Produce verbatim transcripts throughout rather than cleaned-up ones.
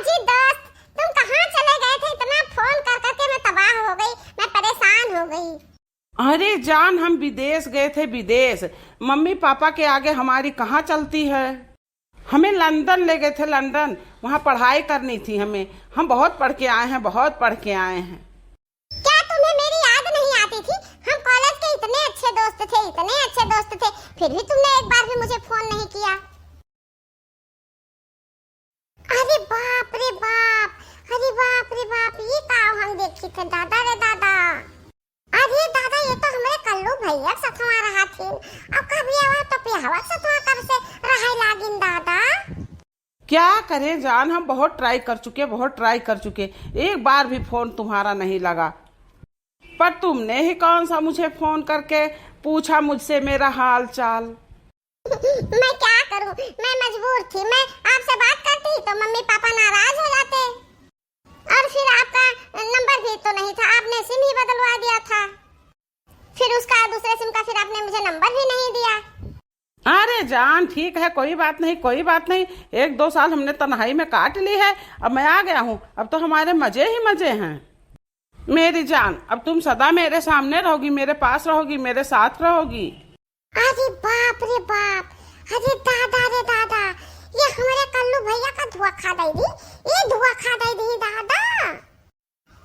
जी दोस्त, तुम कहाँ चले गए थे? इतना फोन कर करके मैं तबाह हो गई, मैं परेशान हो गई। अरे जान, हम विदेश गए थे, विदेश। मम्मी पापा के आगे हमारी कहाँ चलती है। हमें लंदन ले गए थे, लंदन। वहाँ पढ़ाई करनी थी हमें। हम बहुत पढ़ के आए हैं, बहुत पढ़ के आए हैं। क्या तुम्हें मेरी याद नहीं आती थी? हम कॉलेज के इतने अच्छे दोस्त थे, इतने अच्छे दोस्त थे, फिर भी तुमने एक बार भी मुझे फोन नहीं किया। अरे बाप रे बाप, अरे बाप रे बाप, ये का हम देखी थे दादा रे दादा। अरे दादा, ये तो हमरे कल्लू भैया के सथवा रहा थी। अब कभी आवा तो पियावा के सथवा कब से रहे लागिन दादा? क्या करें जान, हम बहुत ट्राई कर चुके, बहुत ट्राई कर चुके, एक बार भी फोन तुम्हारा नहीं लगा। पर तुमने ही कौन सा मुझे फोन करके पूछा मुझसे मेरा हाल चाल? मैं क्या करूं, मैं मजबूर थी। मैं आपसे बात करती तो मम्मी पापा नाराज हो जाते, और फिर आपका नंबर भी तो नहीं था, आपने सिम ही बदलवा दिया था। फिर उसका, दूसरे सिम का फिर आपने मुझे नंबर भी नहीं दिया। अरे जान, ठीक है, कोई बात नहीं, कोई बात नहीं। एक दो साल हमने तन्हाई में काट ली है, अब मैं आ गया हूँ, अब तो हमारे मजे ही मजे हैं। मेरी जान, अब तुम सदा मेरे सामने रहोगी, मेरे पास रहोगी, मेरे साथ रहोगी। अरे बाप रे बाप, अरे दादा रे दादा, ये हमारे कल्लू भैया का धोखा दे दी, ये धोखा दे दी दादा।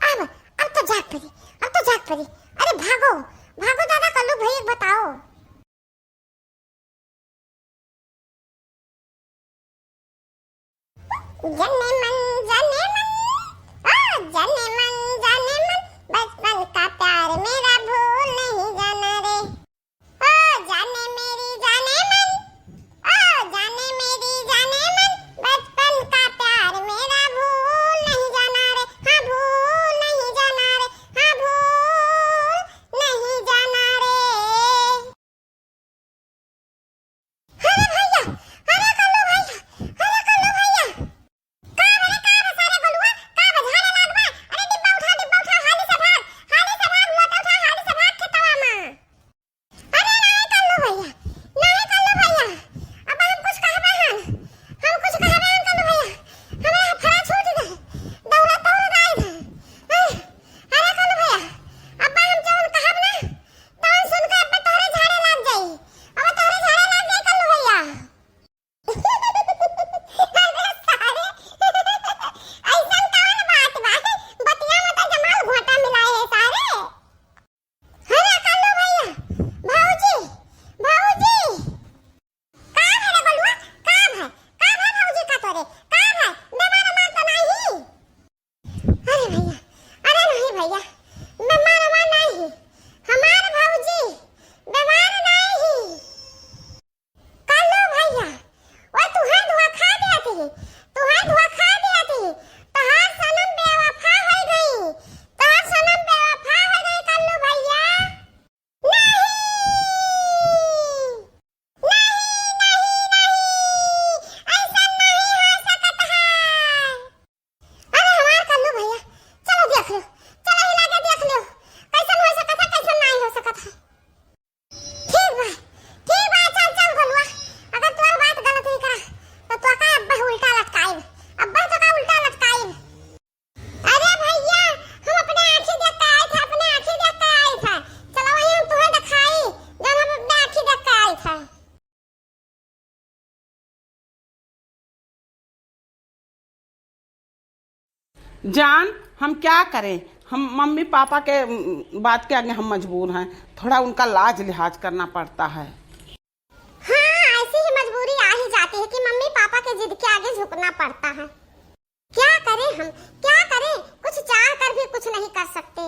अब, अब तो जाग पड़ी, अब तो जाग पड़ी। अरे भागो, भागो दादा, कल्लू भैया को बताओ। जने मन, जने मन, ओ जने मन, जने मन, बचपन का प्यार मेरा भूल नहीं जाना रे। ओ जाने मेरी जाने मन, ओ जाने मेरी जाने मन, बचपन का प्यार मेरा भूल नहीं जाना रे, हाँ भूल नहीं जाना रे, हाँ भूल नहीं जाना रे। अरे भैया, अरे कल्लू भैया, अरे कल्लू भैया। का बा रे, का बा सारे गोलुआ, का बा झाड़े लाग बा? अरे डिब्बा उठा, डिब्बा उठा, हाली से भाग, हाली से भाग, लोटा उठा, हाली से भाग खेतवा में। अरे नाहीं कल्लू भैया, नाहीं कल्लू भैया, अब हम कुछ कहबे हन, हम कुछ कहबे हन कल्लू भैया, हमारा फरा छूट गए, दौड़ा दौड़ आए थे। अरे कल्लू भैया, अब हम जौन कहब ना, तौन सुन के अब तोहरे झाड़े लाग जाई, अब तोहरे झाड़े लाग जाई कल्लू भैया। अरे सारे, ऐसन कौन बात बा? बतिया में तो जमाल घोटा मिलाए है सारे। अरे कल्लू भैया, भौजी, भौजी। का भे रे बलुआ? का भे? का भे भौजी का तोरे? का भे? बेमार उमार तो नाहीं? अरे भैया, अरे नहीं भैया, बेमार उमार नाहीं। हमार भौजी बेमार नाहीं। कल्लू भैया, वो तुहार धोखा दिया थी, तुहार धोखा दिया थी, तोहार सनम बेवफा हो गई, तोहार सनम बेवफा हो गई कल्लू भैया। नहीं, नहीं, नहीं, नहीं, ऐसा नहीं हो सकत है। अरे हमार कल्लू भैया, चलो देख लो, चलो हिला के देख लो, कैसन हो सकत है, कैसन नहीं हो सकत है। ठीक बा, ठीक बा, चल, चल गोलुआ, अगर तोर बात गलत निकला, तो तोका अब्बे उल्टा लटकाइब, अब्बे तोका उल्टा लटकाइब। अरे भैया, हम अपने आँखी देख के आए थे, अपने आँखी देख के आए थे। चलो वही हम तुम्हें दिखाई, जब हम अपने आँखी देख के आए थे। जान, हम क्या करें, हम मम्मी पापा के, उम, बात के आगे हम मजबूर हैं। थोड़ा उनका लाज लिहाज करना पड़ता है। हाँ, ऐसी ही मजबूरी आ ही जाती है कि मम्मी पापा के जिद के आगे झुकना पड़ता है। क्या करें हम, क्या करें? कुछ चाह कर भी कुछ नहीं कर सकते।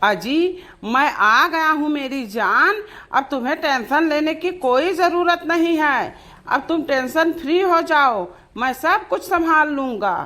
अजी, मैं आ गया हूँ मेरी जान, अब तुम्हें टेंशन लेने की कोई ज़रूरत नहीं है। अब तुम टेंशन फ्री हो जाओ, मैं सब कुछ संभाल लूँगा।